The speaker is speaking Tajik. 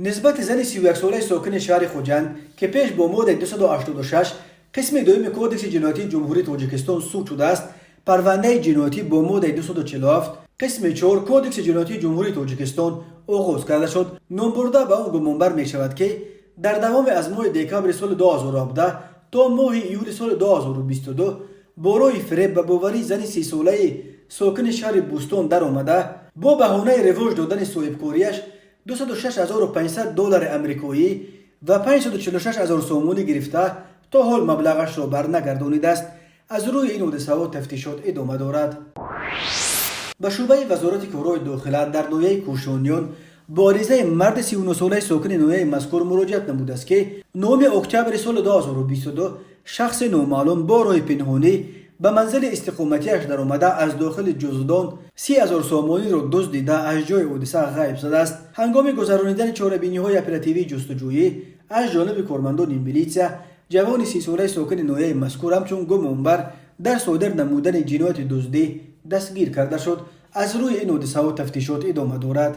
Нисбати зани 31-солаи сокини шаҳри Хуҷанд, ки пеш бо моддаи 286 қисми дуюми Кодекси ҷиноятии Ҷумҳурии Тоҷикистон суд шудааст, парвандаи ҷиноятӣ бо моддаи 247 қисми 4 Кодекси ҷиноятии Ҷумҳурии Тоҷикистон оғоз карда шуд. Номбурда ба он гумонбар мешавад, ки дар давоми аз моҳи декабри соли 2017 то моҳи июли соли 2022 бо роҳи фиреб ба боварии зани 30-солаи сокини шаҳри Бӯстон даромада, бо баҳонаи ривоҷ додани соҳибкориаш 206 500 доллари амрикоӣ ва 546 ҳазор сомонӣ гирифта, то ҳол маблағашро барнагардонидааст. Аз рӯи ин ҳодисаҳо тафтишот идома дорад. Ба шӯъбаи Вазорати корҳои дохила дар ноҳияи Кӯшониён бо аризаи марди 39-солаи сокини ноҳияи мазкур муроҷиат намудааст, ки 9 октябри соли 2022 шахси номаълум бо роҳи пинҳонӣ ба манзили истиқоматиаш даромада, аз дохили ҷуздон 30 000 сомониро дуздида, аз ҷои ҳодиса ғайб задааст. Ҳангоми гузаронидани чорабиниҳои оперативии ҷустуҷӯӣ аз ҷониби кормандони милитсия ҷавони 30-солаи сокини ноҳияи мазкур ҳамчун гумонбар дар содир намудани ҷинояти дуздӣ дастгир карда шуд. Аз рӯи ин ҳодисаҳо тафтишот идома дорад.